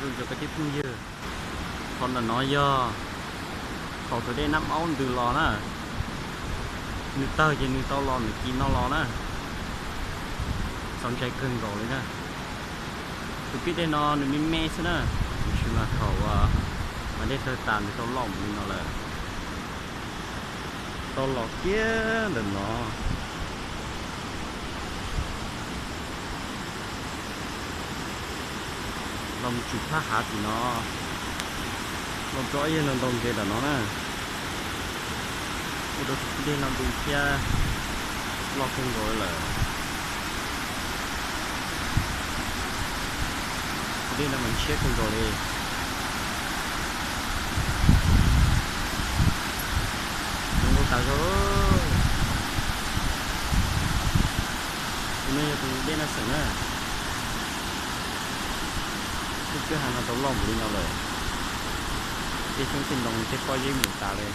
Zoo cov kwv tij phooj ywg, qhov ntawm no yog thaum tus dej Nab Aub ntws los na, nws tawg ces nws tau los ntawm kis no los na. Txaus ntshai kawg nkaus li na. Tus kwj dej no nws me me xwb na, tiam sis mas thaum mas dej tawg tas nws tau loj mus li no lawm. Tau los kiag ntawm no, los mus tsis thaj hav tim no, los rau ib yam ntau ntau ntses ntawm no na. Ua rau tus kwj dej no du thiab loj kawg nkaus li lawm. Tus dej no mas ntshiab kawg nkaus li. Zoo nkauj tas zog. Tus no yog tus dej Naj Xeem na. Tej kwj ha no tau loj npaum li no lawm. Tej xyoob tej ntoo tej pob zeb mus tas li.